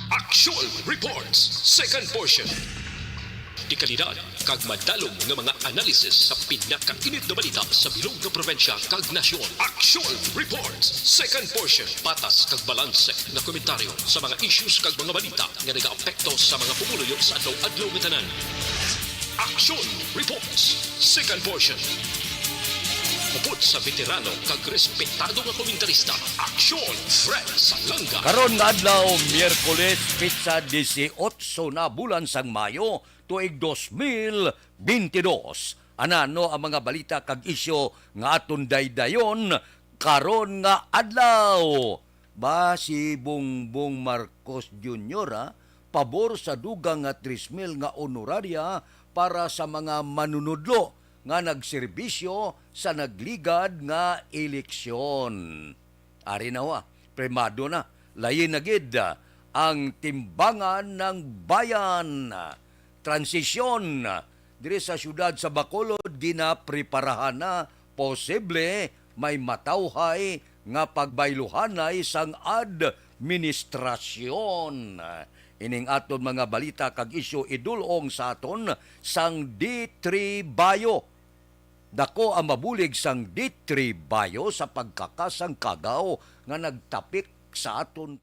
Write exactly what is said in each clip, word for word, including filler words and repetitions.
Action Reports, second portion. Dekalidad kag madalom nga mga analysis sa pinakainit nga balita sa bilog nga probinsya kag nasyon. Action Reports, second portion. Patas kag balanse nga komentaryo sa mga issues kag mga balita nga nagaapekto sa mga pumuluyo sa adlaw-adlaw nga tanan. Action Reports, second portion. Upod sa veterano kag respetado nga komentarista, Action Fred Salanga. Karon nga adlaw, Miyerkules, petsa disiotso na, bulan sang Mayo, tuig dos mil bentidós. Anano ang mga balita kag isyu nga aton daydayon karon nga adlaw? Ba, si Bongbong Marcos Junior, ha, pabor sa dugang nga tres mil nga honoraria para sa mga manunudlo nga nagserbisyo sa nagligad nga eleksyon. Ari na, wa, primado na. Lain na gid, ah, ang timbangan ng bayan. Transisyon diri sa siyudad sa Bacolod ginapreparahan na. Posible may matawhay nga pagbayluhanay sang administrasyon. Ining aton mga balita kag isyu idul-ong sa aton sang D three Bio. Dako ang mabulig sang D three Bio sa pagkakasang kagaw nga nagtapik sa aton.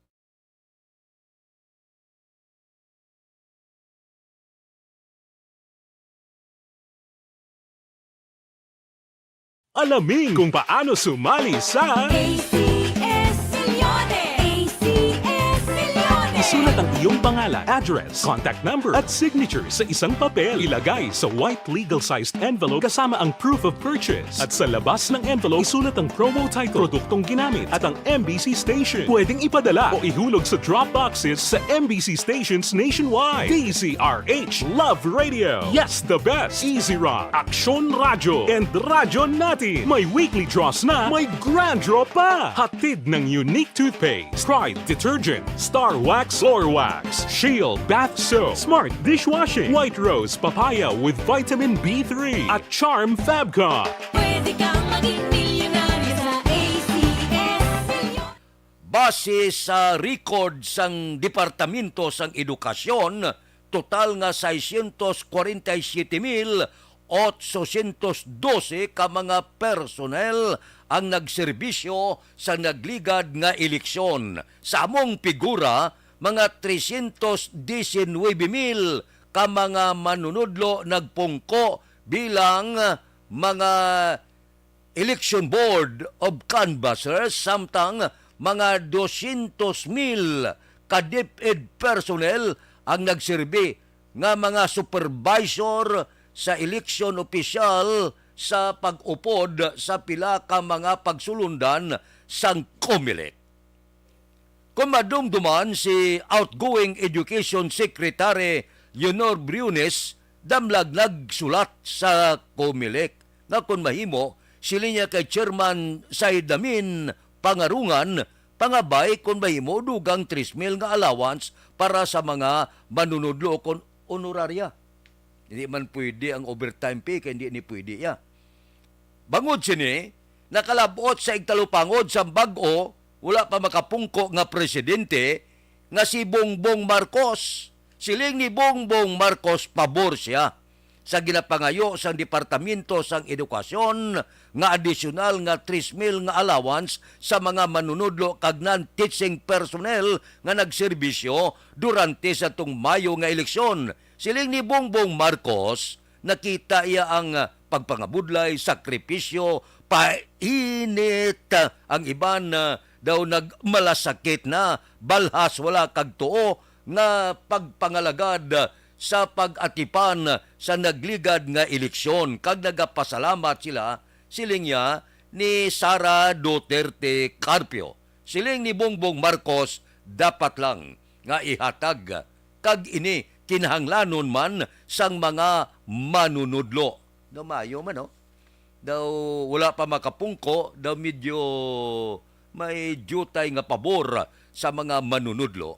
Alaming kung paano sumali sa A C S Milyones! A C S Milyones! Isulat ang iyong pangalan, address, contact number, at signature sa isang papel. Ilagay sa white legal-sized envelope kasama ang proof of purchase. At sa labas ng envelope, isulat ang promo title, produktong ginamit, at ang M B C station. Pwedeng ipadala o ihulog sa drop boxes sa M B C stations nationwide. D Z R H, Love Radio. Yes, the best. Easy Rock, Aksyon Radyo, and Radyo Natin. May weekly draws na, may grand draw pa. Hatid ng Unique Toothpaste, Pride Detergent, Star Wax Floor Wax, Shield Bath Soap, Smart Dishwashing, White Rose Papaya with Vitamin B three, at Charm Fabcon. Pwede kang maging milyonaryo sa A C S Milyones. Base sa record sang Departamento sang Edukasyon, total nga seiscientos cuarenta y siete mil ochocientos doce ka mga personnel ang nagserbisyo sa nagligad nga eleksyon. Sa among figura, mga trescientos diecinuebe mil ka mga manunudlo nagpungko bilang mga election board of canvassers, samtang mga dosyentos mil ka DepEd personnel ang nagserbi nga mga supervisor sa election official sa pag-upod sa pila ka mga pagsulundan sang Comelec. Kon madumduman si outgoing Education Secretary Leonor Briones, damlag nagsulat sa Comelec nga kon mahimo, siling niya kay Chairman Said Amin Pangarungan, pangabay kon mahimo dugang tres mil nga allowance para sa mga manunudlo kon honoraria. Hindi man pwede ang overtime pay kay hindi ni pwede ya. Bangod sini, nakalab-ot sa igtalupangod sang bag-o, wala pa makapungko nga presidente nga si Bongbong Marcos. Siling ni Bongbong Marcos, pabor siya sa ginapangayo sang Departamento sang Edukasyon nga adisyonal nga tres mil nga allowance sa mga manunudlo kag non-teaching personnel nga nagserbisyo durante sa tong Mayo nga eleksyon. Siling ni Bongbong Marcos, nakita iya ang, ah, pagpangabudlay, sakripisyo, painit. Ang iban, ah, daw nagmalasakit na, balhas wala kag tuo nga pagpangalagad, ah, sa pag-atipan sa nagligad nga eleksyon, kag nagapasalamat sila, siling niya, ni Sara Duterte Carpio. Siling ni Bongbong Marcos, dapat lang nga ihatag kag ini kinahanglanon man sang mga manunudlo. Daw maayo man, no? Daw wala pa makapungko, daw medyo may diutay nga pabor sa mga manunudlo.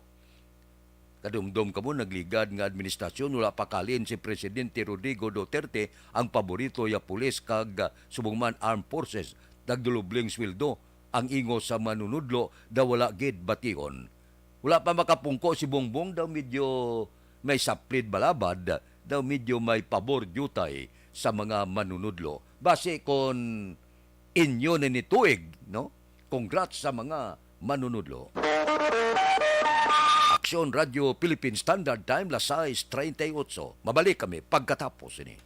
Kadumdom kamo, nagligad nga administrasyon, wala pa kahalin si Presidente Rodrigo Duterte ang paborito ya pulis kag, ah, subong man armed forces, nagdulubling sweldo. Ang ingon sa manunudlo daw wala gid bation. Wala pa makapungko si Bongbong, daw medyo may saplid balabad, daw medyo may pabor diutay sa mga manunudlo. Basi kon inyo na ni tuig, no? Congrats sa mga manunudlo. Aksyon Radio Philippine Standard Time, las sais treinta y ocho. Mabalik kami pagkatapos ini.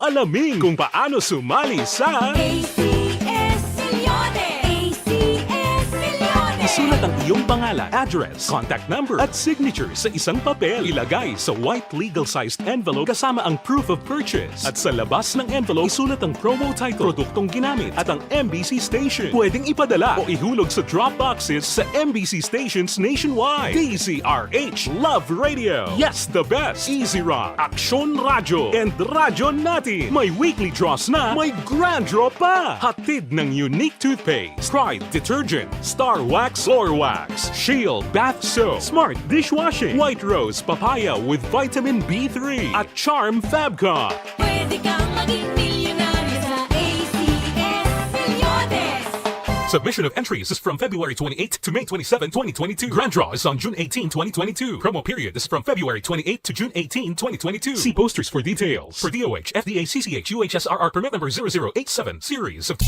Alamin kung paano sumali sa A C S Millones! A C S Millones! Isulat ang iyong pangalan, address, contact number, at signature sa isang papel. Ilagay sa white legal-sized envelope kasama ang proof of purchase. At sa labas ng envelope, isulat ang promo title, produktong ginamit, at ang M B C station. Pwedeng ipadala o ihulog sa drop boxes sa M B C stations nationwide. D Z R H Love Radio. Yes, the best. Easy Rock, Aksyon Radyo, and Radyo Natin. May weekly draws na, may grand draw pa. Hatid ng Unique Toothpaste, Pride Detergent, Star Wax Floor Wax, Shield Bath Soap, Smart Dishwashing, White Rose Papaya with Vitamin B three, at Charm Fabcon. Pwede kang maging milyonaryo sa A C S Millones. Submission of entries is from February twenty-eighth to May twenty-seven, twenty twenty-two. Grand draw is on June eighteen, twenty twenty-two. Promo period is from February twenty-eighth to June eighteen, twenty twenty-two. See posters for details. For D O H, F D A, C C H, U H S R R permit number zero zero eight seven, series of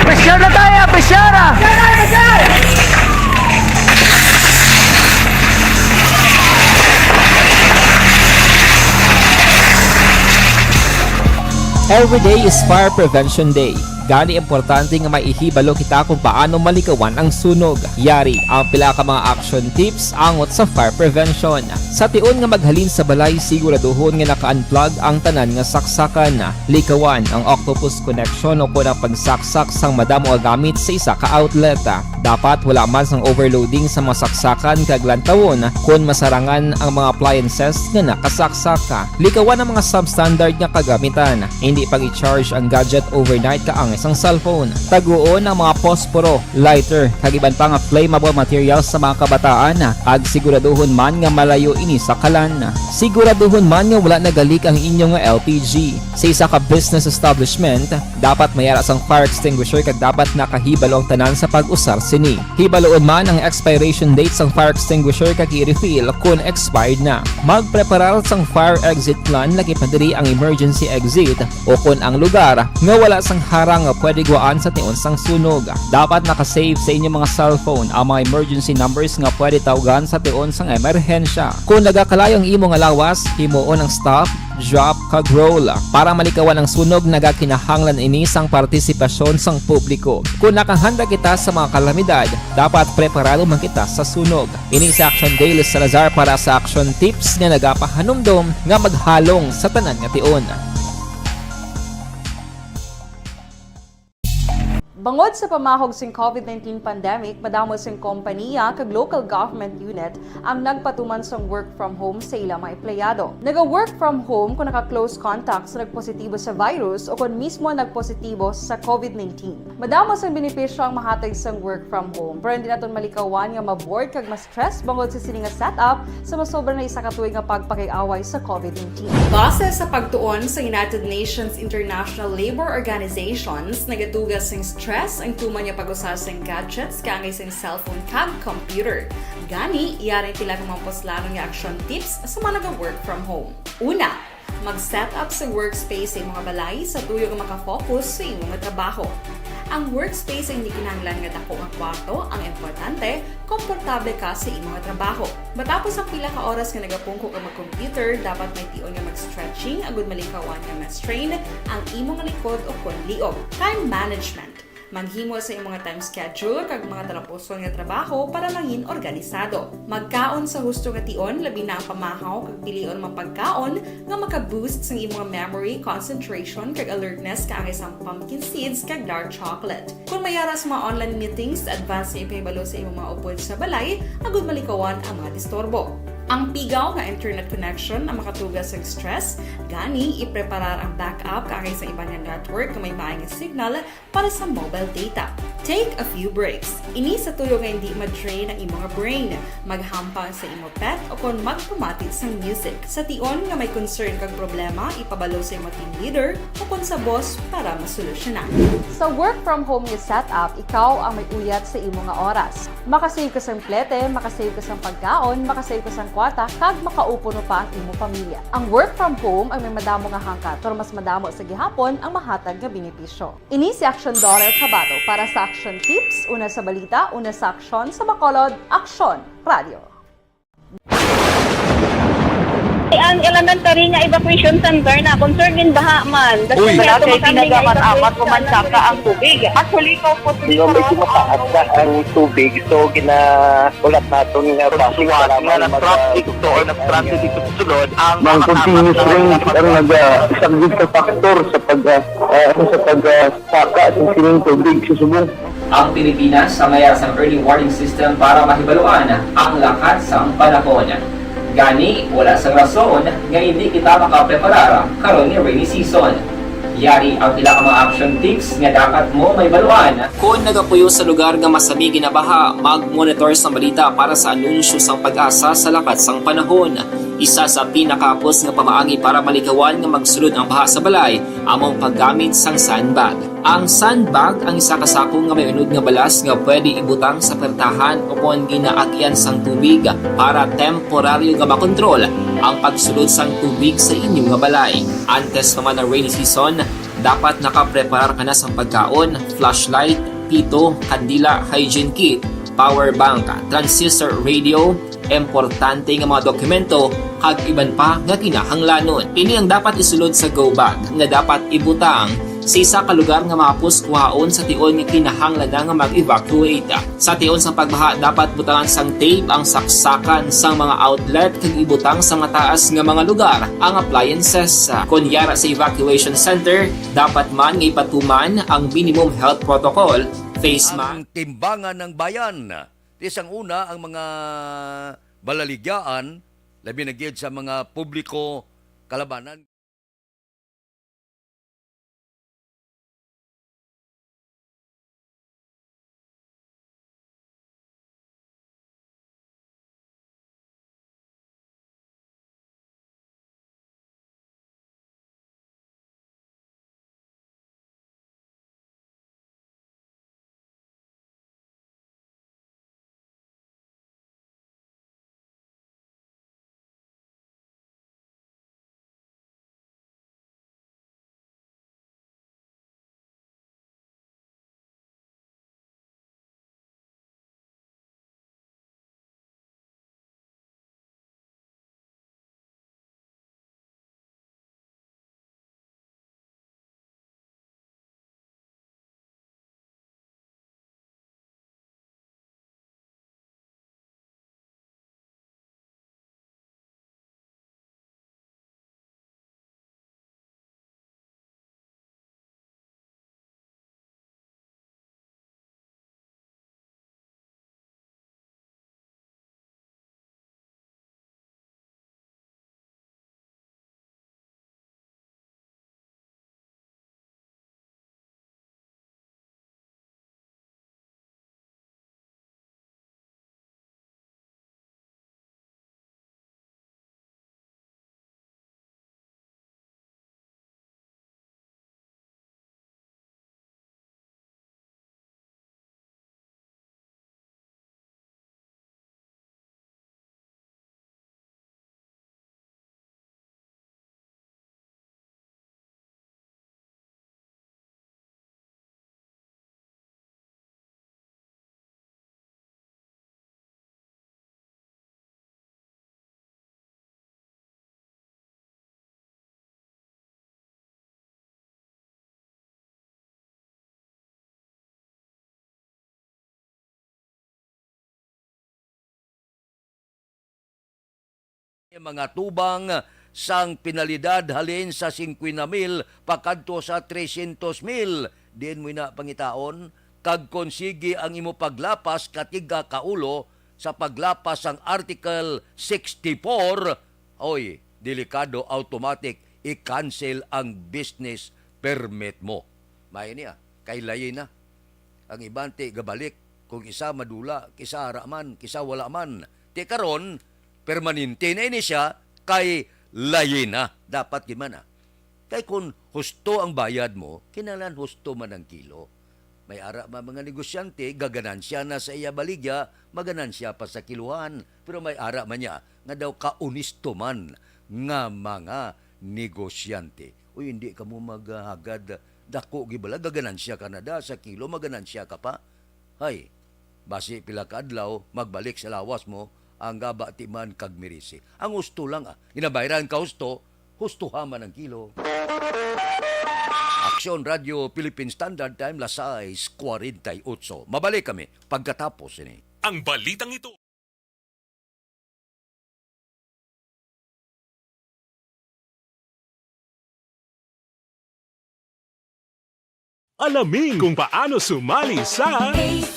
Pressure na tayo! Pressure! Every day is Fire Prevention Day. Gani, importante nga may ihibalo kita kung paano malikawan ang sunog. Yari ang pila ka mga action tips angot sa fire prevention. Sa tion nga maghalin sa balay, siguraduhon nga naka-unplug ang tanan nga saksakan. Likawan ang octopus connection o kon ang pagsaksak sang madamo nga gamit sa isa ka outlet. Dapat wala man sang overloading sa mga saksakan kag lantawon kon masarangan ang mga appliances nga nakasaksak. Likawan ang mga substandard nga kagamitan. Hindi pag-i-charge ang gadget overnight kaangay sang cellphone. Taguon ang mga posporo, lighter, kag iban pa nga flammable materials sa mga kabataan, kag siguraduhon man nga malayo ini sa kalan. Siguraduhon man nga wala nagalik ang inyo nga L P G. Sa isa ka business establishment, dapat may ara sang fire extinguisher kag dapat nakahibalo ang tanan sa pag-usar sini. Hibaluon man ang expiration date sang fire extinguisher kag i-refill kon expired na. Magpreparar sang fire exit plan, lakip na diri ang emergency exit, o kon ang lugar nga wala sang harang nga pwede guwaan sa tion sang sunog. Dapat naka-save sa inyo mga cellphone ang mga emergency numbers nga pwede tawgan sa tion sang emerhensya. Kon nagakalayo ang imo nga lawas, himuon ang stop, drop, kag roll. Para malikawan ang sunog, nagakinahanglan ini sang partisipasyon sang publiko. Kon nakahanda kita sa mga kalamidad, dapat preparado man kita sa sunog. Ini si Action Daily Salazar para sa Action Tips nga nagapahanumdom nga maghalong sa tanan nga tion. Bangod sa pamahog sing covid nineteen pandemic, madamo sing kompaniya kag local government unit ang nagpatuman sang work from home sa ila mga empleyado. Naga-work from home kon naka-close contact sa nagpositibo sa virus o kon mismo nagpositibo sa covid nineteen. Madamo sang benepisyo ang mahatag sang work from home, pero hindi naton malikawan nga ma-bored kag ma-stress bangod sa sini nga setup sa masobra na isa ka tuig nga pagpakig-away sa covid nineteen. Base sa pagtuon sa United Nations International Labour Organizations, nagatuga sing stress ang tuman nga pag-usa sing gadgets kaangay sing cellphone kag computer. Gani, yari pila ka mga puslanon nga action tips sa mga naga-work from home. Una, mag-set up sa workspace sa imong balay sa tuyo nga maka-focus sa imo nga trabaho. Ang workspace ay hindi kinahanglan nga dako nga kwarto, ang importante, komportable ka sa imo nga trabaho. Matapos ang pila ka oras nga nagapungko ka mag-computer, dapat may tion nga mag-stretching agud malikawan nga ma-strain ang imo nga likod o kon liog. Time management. Maghimo sa imo nga time schedule kag mga talapuson nga trabaho para mangin organisado. Magkaon sa husto nga tion, labi na ang pamahaw kag pilion ang mga pagkaon nga maka-boost sang imo nga memory, concentration, kag alertness kaangay sang pumpkin seeds kag dark chocolate. Kon may ara sa mga online meetings, advance nga ipahibalo sa imo mga upod sa balay agud malikawan ang mga disturbo. Ang pigaw nga internet connection ang makatuga sang stress, gani ipreparar ang backup kaangay sa iban nga network nga may maay nga signal para sa mobile data. Take a few breaks. Ini sa tuyo nga hindi ma-drain ang imo nga brain. Maghampang sa imo pet o kon magpamati sang music. Sa tion nga may concern kag problema, ipabalo sa imo team leader o kon sa boss para masolusyonan. Sa work from home nga setup, ikaw ang may uyat sa imo nga oras. Makasave ka sang plete, makasave ka sang pagkaon, makasave ka sang kwarta, kag makaupo no pa ang imo pamilya. Ang work from home ang may madamo nga hangkat, pero mas madamo sa gihapon ang mahatag nga benepisyo. Ini si Action Daughter Kabato para sa Action Tips, una sa balita, una sa aksyon, sa Bacolod, Aksyon Radio. Ang elementary nga evacuation center na concerned in baha man. Uy, wala kay tinaga man amat o mansaka ang tubig. Actually, ko po. Medyo mataas na ang tubig, so gina-, ulat naton nga base suwat nga nag-traffic to or nag-transit dito sa sulod ang mga continuous rain ang nag-, ah, isang big factor sa pag, ah, ah, sa pag, ah, saka sa sining tubig sa subong. Ang Pilipinas ang may sang early warning system para mahibaluan ang lakat sang panahon. Gani, wala sang rason nga hindi kita makapreparar karon nga rainy season. Yari ang pila ka mga action tips nga dapat mo mahibaluan. Kon nagapuyo sa lugar nga masami ginabaha, mag-monitor sang balita para sa anunsyo sang PAGASA sa lakat sang panahon. Isa sa pinakahapos nga pamaagi para malikawan nga magsulod ang baha sa balay amo ang paggamit sang sandbag. Ang sandbag ang isa ka sako nga may unod nga balas nga pwede ibutang sa pertahan o kon ginaagian sang tubig para temporaryo nga makontrol ang pagsulod sang tubig sa inyo nga balay. Antes pa man ang rainy season, dapat nakapreparar ka na sang pagkaon, flashlight, pito, kandila, hygiene kit, power bank, transistor radio, importante nga mga dokumento, kag iban pa nga kinahanglanon. Ini ang dapat isulod sa go bag nga dapat ibutang sa isa ka lugar nga mahapos kuhaon sa tion nga kinahanglan na nga mag-evacuate. Sa tion sang pagbaha, dapat butangan sang tape ang saksakan sang mga outlet kag ibutang sa mataas nga mga lugar ang appliances. Kon yara sa evacuation center, dapat man nga ipatuman ang minimum health protocol, face mask. Ang timbangan ng bayan. Ti sang una, ang mga balaligyaan, labi na gid sa mga publiko kalabanan. Mga tubang sang penalidad halin sa singkwenta mil pakadto sa tresyentos mil. Diin mo ina pangitaon, kag kon sige ang imo paglapas katig-a ka ulo sa paglapas sang Article sixty-four, oy, delikado, automatic i-cancel ang business permit mo. May niya, kay layi na. Ang iban ti gabalik, kung isa madula, kisa ara man, kisa wala man. Ti karon, permanente na ini siya, kay layi na. Dapat gid man, ah. Kay kung husto ang bayad mo, kinahanglan husto man ang kilo. May ara man mga negosyante, gaganansya na sa iya baligya, maganansya pa sa kiluhan. Pero may ara man niya nga daw kaunisto man nga mga negosyante. Uy, hindi kamo maghagad, dako gid bala, gaganansya ka na da sa kilo, maganansya ka pa. Hay, basi pila ka adlaw, magbalik sa lawas mo ang gaba ti man kag mirisi. Ang husto lang, ah. Ginabayran ka husto, hustuha man ang kilo. Aksyon Radio Philippine Standard Time, las sais cuarenta y ocho. Mabalik kami pagkatapos ini. Ang balitang ito. Alamin kung paano sumali sa A C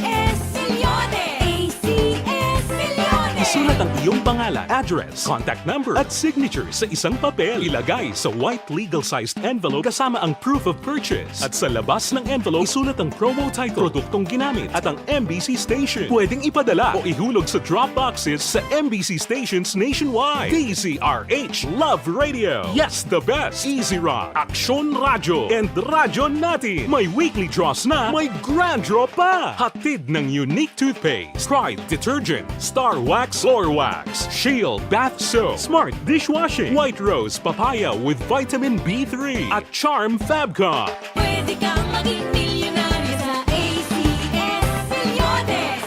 S Milyones! A C S Milyones! Isulat ang iyong pangalan, address, contact number, at signature sa isang papel. Ilagay sa white legal-sized envelope kasama ang proof of purchase. At sa labas ng envelope, isulat ang promo title, produktong ginamit, at ang M B C station. Pwedeng ipadala o ihulog sa drop boxes sa M B C stations nationwide. D Z R H, Love Radio. Yes, the best. Easy Rock, Aksyon Radyo, and Radyo Natin. May weekly draws na, may grand draw pa. Hatid ng Unique Toothpaste, Pride Detergent, Star Wax Floor Wax, Shield Bath Soap, Smart Dishwashing, White Rose Papaya with Vitamin B three, at Charm Fabcon. Pwede kang maging milyonaryo sa A C S Milyones.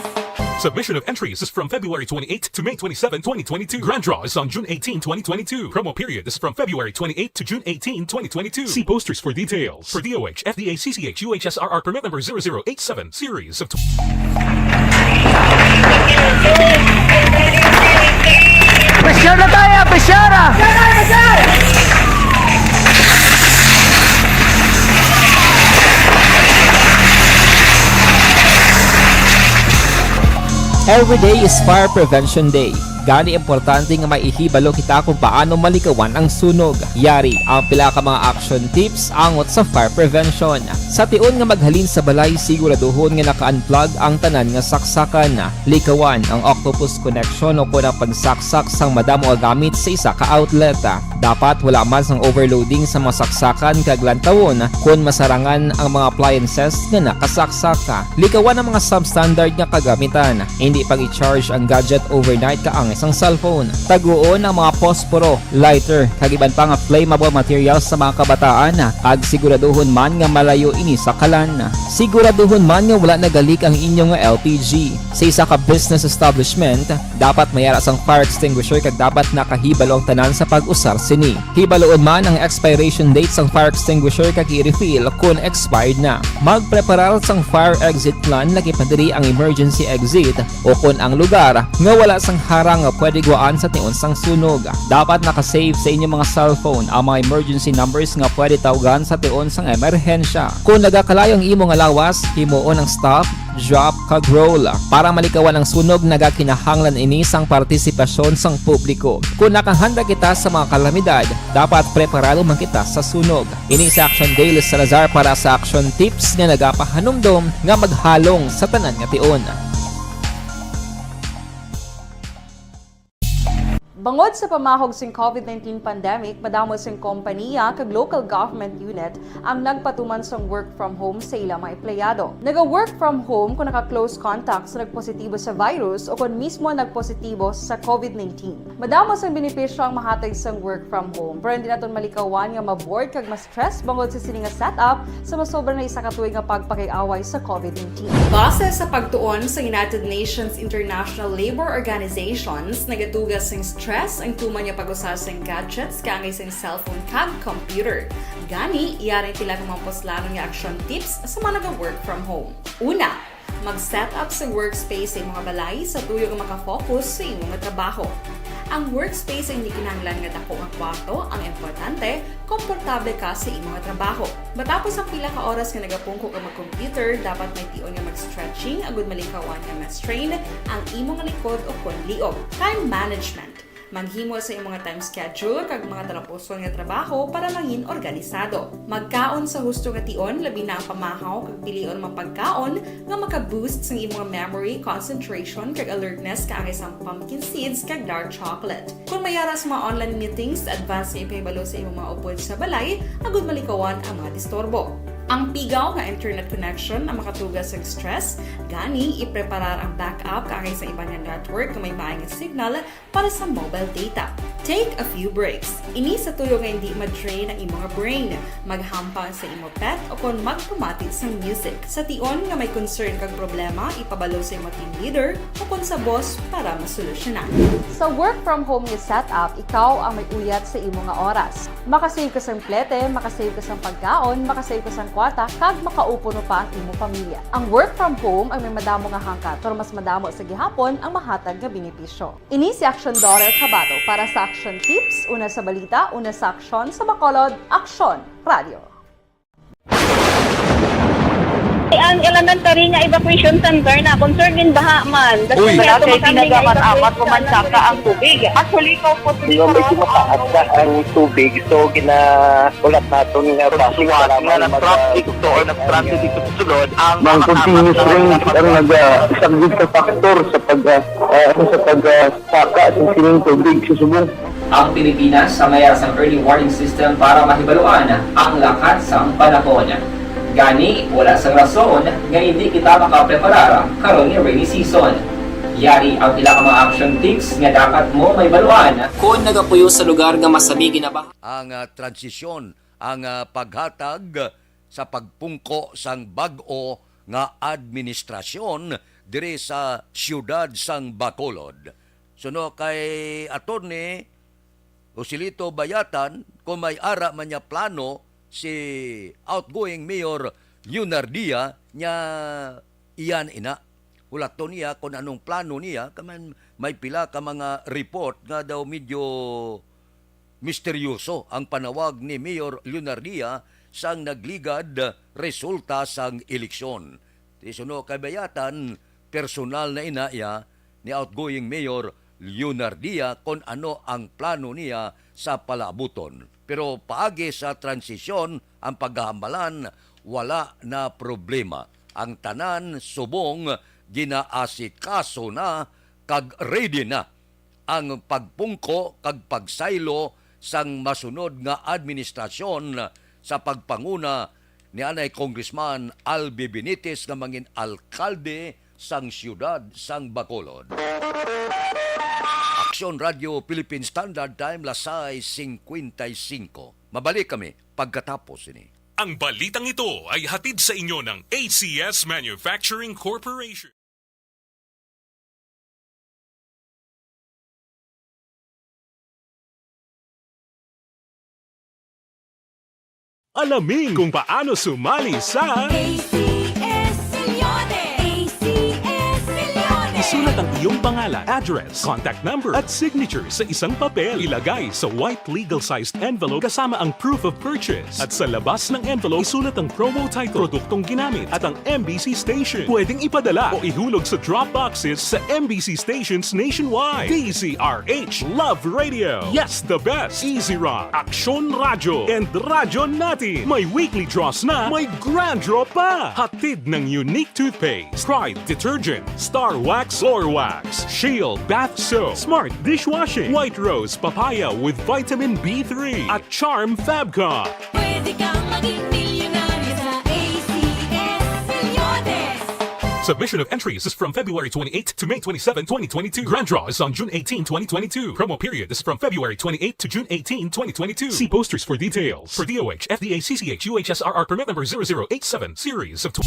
Submission of entries is from February twenty-eighth to May twenty-seven, twenty twenty-two. Grand draw is on June eighteen, twenty twenty-two. Promo period is from February twenty-eighth to June eighteen, twenty twenty-two. See posters for details. For D O H, F D A, C C H, U H S R R permit number zero zero eight seven, series of Pressure na tayo, pressure! Every day is Fire Prevention Day. Gani, importante nga may ihibalo kita kung paano malikawan ang sunog. Yari ang pila ka mga action tips angot sa fire prevention. Sa tion nga maghalin sa balay, siguraduhon nga naka-unplug ang tanan nga saksakan. Likawan ang octopus connection o kon ang pagsaksak sang madamo nga gamit sa isa ka outlet. Dapat wala man sang overloading sa mga saksakan kag lantawon kon masarangan ang mga appliances nga nakasaksak. Likawan ang mga substandard nga kagamitan. Hindi pag-i-charge ang gadget overnight kaangay sang cellphone. Taguon ang mga posporo, lighter, kag iban pa nga flammable materials sa mga kabataan, kag siguraduhon man nga malayo ini sa kalan. Siguraduhon man nga wala nagalik ang inyo nga L P G. Sa isa ka business establishment, dapat may ara sang fire extinguisher kag dapat nakahibalo ang tanan sa pag-usar sini. Hibaloon man ang expiration date sang fire extinguisher kag i-refill kon expired na. Magpreparar sang fire exit plan, lagi pa diri ang emergency exit, o kon ang lugar nga wala sang harang nga pwede guwaan sa tion sang sunog. Dapat naka-save sa inyo mga cellphone ang mga emergency numbers nga pwede tawgan sa tion sang emerhensya. Kon nagakalayo ang imo nga lawas, himuon ang stop, drop, kag roll. Para malikawan ang sunog, nagakinahanglan ini sang partisipasyon sang publiko. Kon nakahanda kita sa mga kalamidad, dapat preparado man kita sa sunog. Ini si Action Dale Salazar para sa Action Tips nga nagapahanumdom nga maghalong sa tanan nga tion. Bangod sa pamahog sing COVID nineteen pandemic, madamo sing kompaniya kag local government unit ang nagpatuman sang work from home sa ila mga empleyado. Naga-work from home kon naka-close contact sa nagpositibo sa virus o kon mismo nagpositibo sa COVID nineteen. Madamo sang benepisyo ang mahatag sang work from home, pero hindi naton malikawan nga ma-bored kag ma-stress bangod sa sini nga setup sa masobra na isa ka tuig nga pagpakig-away sa COVID nineteen. Base sa pagtuon sa United Nations International Labour Organizations, nagatuga sing stress ang tuman nga pag-usa sing gadgets kaangay sing cellphone kag computer. Gani, yari ang pila ka mga puslanon nga action tips sa mga naga-work from home. Una, mag-set up sa workspace sa imong balay sa tuyo nga maka-focus sa imo nga trabaho. Ang workspace ay hindi kinahanglan nga dako nga kwarto, ang importante, komportable ka sa imo nga trabaho. Matapos ang pila ka oras nga nagapungko ka mag-computer, dapat may tion nga mag-stretching agud malikawan nga ma-strain ang imo nga likod o kon liog. Time management. Maghimo sa imo nga time schedule kag mga talapuson nga trabaho para mangin organisado. Magkaon sa husto nga tion, labi na ang pamahaw kag pilion mga pagkaon nga maka-boost sang imo nga memory, concentration, kag alertness kaangay sang pumpkin seeds kag dark chocolate. Kung may ara sa mga online meetings, advance nga ipahibalo sa imo mga upod sa balay agud malikawan ang mga disturbo. Ang pigaw nga internet connection ang makatuga sa stress, gani ipreparar ang backup kaangay sa iban nga network nga may maay nga signal para sa mobile data. Take a few breaks. Ini sa tuyo nga hindi ma-drain ang imo nga brain. Maghampang sa imo pet o kon magpamati sang music. Sa tion nga may concern kag problema, ipabalo sa imo team leader o kon sa boss para masolusyonan. Sa work from home nga setup, ikaw ang may uyat sa imo nga oras. Makasave ka sang plete, makasave ka sang pagkaon, makasave ka sang kwarta, kag makaupo no pa ang imo pamilya. Ang work from home ang may madamo nga hangkat, pero mas madamo sa gihapon ang mahatag nga benepisyo. Ini si Action Daughter Kabato para sa Action Tips, una sa balita, una sa aksyon, sa Bacolod, Action Radio. Ang elementary nga evacuation center na concern in baha man. Uy. Wala kay ginagamat-amat ko man saka ang tubig. Actually, ko po. Di ba, medyo mataas na ang tubig, so gina-, ulat naton nga traffic, nga mag-, nag-traffic to or nag-transit dito sa sulod ang mga continuous rains ang nag-, ah, isang big factor sa pag, ah, ah, sa pag, ah, saka sa sining tubig sa subong. Ang Pilipinas ang may sang early warning system para mahibaluan ang lakat sang panahon. Gani, wala sang rason nga hindi kita makapreparar karon nga rainy season. Yari ang pila ka mga action tips nga dapat mo mahibaluan. Kon nagapuyo sa lugar nga masami ginabaha. Ang, ah, transisyon, ang, ah, paghatag sa pagpungko sang bag-o nga administrasyon diri sa siyudad sang Bacolod. Suno kay Attorney Joselito Bayatan, kung may ara man niya plano si outgoing Mayor Leonardia, niya iyan ina. Hulaton niya kung anong plano niya, kaman may pila ka mga report nga daw medyo misteryoso ang panawag ni Mayor Leonardia sang nagligad resulta sang eleksyon. Ti suno kay Bayatan, personal na ina iya ni outgoing Mayor Leonardia kon ano ang plano niya sa palaabuton. Pero paagi sa transisyon, ang pagkahambalan, wala na problema. Ang tanan subong ginaasikaso na kag ready na ang pagpungko kag pagsaylo sang masunod nga administrasyon sa pagpanguna ni anay Congressman Albi Benitez nga mangin alkalde sang siyudad sang Bacolod. Aksyon Radio Philippine Standard Time, las sais cincuenta y cinco. Mabalik kami pagkatapos ini. Ang balitang ito ay hatid sa inyo ng A C S Manufacturing Corporation. Alamin kung paano sumali sa A C S Millones! A C S Millones! Isulat ang iyong pangalan, address, contact number, at signature sa isang papel. Ilagay sa white legal-sized envelope kasama ang proof of purchase. At sa labas ng envelope, isulat ang promo title, produktong ginamit, at ang M B C station. Pwedeng ipadala o ihulog sa drop boxes sa M B C stations nationwide. D Z R H, Love Radio. Yes, the best. Easy Rock, Aksyon Radyo, and Radyo Natin. May weekly draws na, may grand draw pa. Hatid ng Unique Toothpaste, Pride Detergent, Star Wax, Floor Wax, Shield Bath Soap, Smart Dishwashing, White Rose Papaya with Vitamin B three, at Charm Fabcon. Pwede kang maging milyonaryo sa A C S Millones. Submission of entries is from February twenty-eighth to May twenty-seven, twenty twenty-two. Grand draw is on June eighteen, twenty twenty-two. Promo period is from February twenty-eighth to June eighteen, twenty twenty-two. See posters for details. For D O H, F D A, C C H, U H S R R permit number zero zero eight seven, series of tw-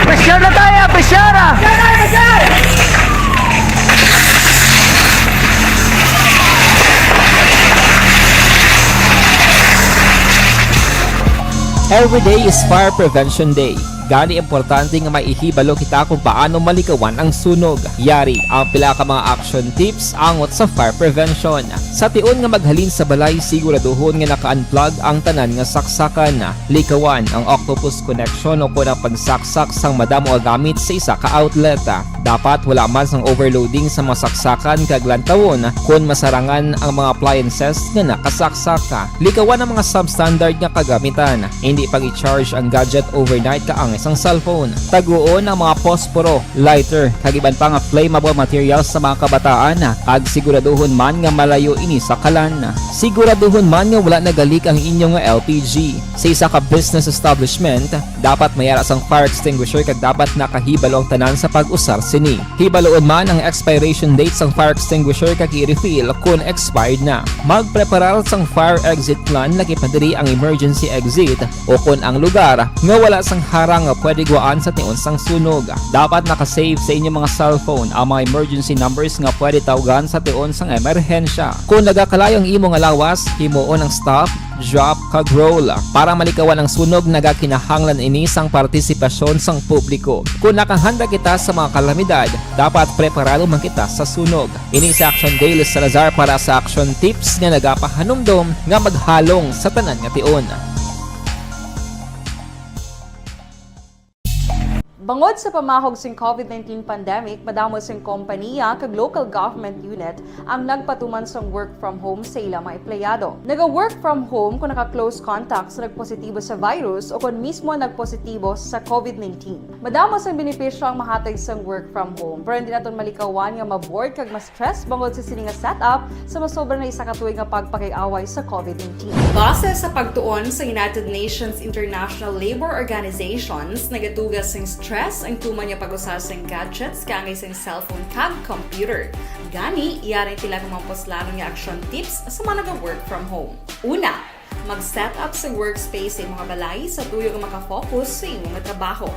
Pressure na tayo! Pressure na! Every day is Fire Prevention Day. Gani, importante nga may ihibalo kita kung paano malikawan ang sunog. Yari ang pila ka mga action tips angot sa fire prevention. Sa tion nga maghalin sa balay, siguraduhon nga naka-unplug ang tanan nga saksakan. Likawan ang octopus connection o kon ang pagsaksak sang madamo nga gamit sa isa ka outlet. Dapat wala man sang overloading sa mga saksakan kag lantawon kon masarangan ang mga appliances nga nakasaksaka. Likawan ang mga substandard nga kagamitan. Hindi pag-i-charge ang gadget overnight kaangay sang cellphone. Taguon ang mga posporo, lighter, kag iban pa nga flammable materials sa mga kabataan, kag siguraduhon man nga malayo ini sa kalan. Siguraduhon man nga wala nagalik ang inyo nga L P G. Sa isa ka business establishment, dapat may ara sang fire extinguisher kag dapat nakahibalo ang tanan sa pag-usar sini. Hibaluon man ang expiration date sang fire extinguisher kag i-refill kon expired na. Magpreparar sang fire exit plan, lakip na diri ang emergency exit, o kon ang lugar nga wala sang harang nga pwede guwaan sa tion sang sunog. Dapat naka-save sa inyo mga cellphone ang mga emergency numbers nga pwede tawgan sa tion sang emerhensya. Kon nagakalayo ang imo nga lawas, himuon ang stop, drop, kag roll. Para malikawan ang sunog, nagakinahanglan ini sang partisipasyon sang publiko. Kon nakahanda kita sa mga kalamidad, dapat preparado man kita sa sunog. Ini si Action Dale Salazar para sa Action Tips nga nagapahanumdom nga maghalong sa tanan nga tion. Bangod sa pamahog sing COVID nineteen pandemic, madamo sing kompaniya kag local government unit ang nagpatuman sang work from home sa ila mga empleyado. Naga-work from home kung naka-close contact sa nagpositibo sa virus o kon mismo nagpositibo sa COVID nineteen. Madamo sang benepisyo ang mahatag sang work from home, pero hindi naton malikawan nga ma-bored kag ma-stress bangod sa sini nga setup sa masobra na isa ka tuig nga pagpakig-away sa COVID nineteen. Base sa pagtuon sa United Nations International Labor Organizations, nagatuga sing stress ang tuman nga pag-usa sing gadgets kaangay sing cellphone kag computer. Gani, yari ang pila ka mga puslanon nga action tips sa mga naga-work from home. Una, mag-set up sa workspace sa imong balay sa tuyo nga makafocus sa imo nga trabaho.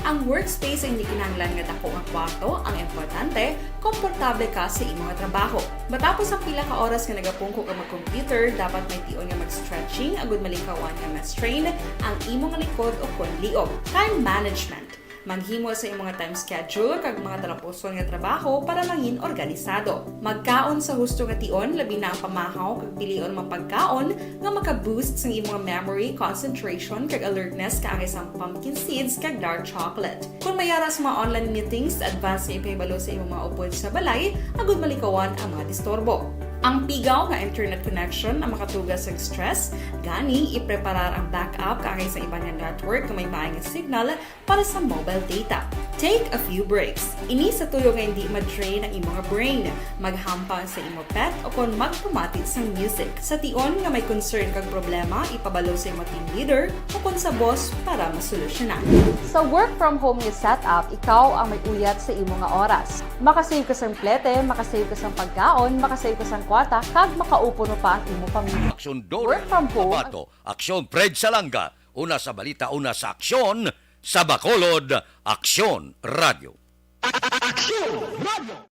Ang workspace ay hindi kinahanglan nga dako nga kwarto, ang importante, komportable ka sa imo nga trabaho. Matapos ang pila ka oras nga nagapungko ka mag-computer, dapat may tion nga mag-stretching agud malikawan nga ma-strain ang imo nga likod o kon liog. Time management. Maghimo sa imong nga time schedule kag mga talapuson nga trabaho para mangin organisado. Magkaon sa husto nga tion, labi na ang pamahaw kag pilion mga pagkaon nga maka-boost sang imong memory, concentration, kag alertness kaangay sang pumpkin seeds kag dark chocolate. Kung may ara sa mga online meetings, advance nga ipahibalo sa imong mga upod sa balay agud malikawan ang mga disturbo. Ang pigaw nga internet connection ang makatuga sang stress, gani ipreparar ang backup kaangay sa iban nga network nga may maay nga signal para sa mobile data. Take a few breaks. Ini sa tuyo nga hindi ma-drain ang imo nga brain. Maghampang sa imo pet o kon magpamati sang music. Sa tion nga may concern kag problema, ipabalo sa imo team leader o kon sa boss para masolusyonan. Sa work from home nga setup, ikaw ang may uyat sa imo nga oras. Makasave ka sang plete, makasave ka sang pagkaon, makasave ka sang kwarta, kag makaupo pa ang imo pamilya. Aksyon Dora Work from home. Abato, Aksyon Fred Salanga, una sa balita, una sa aksyon, sa Bacolod, Aksyon Radio. Aksyon Radio.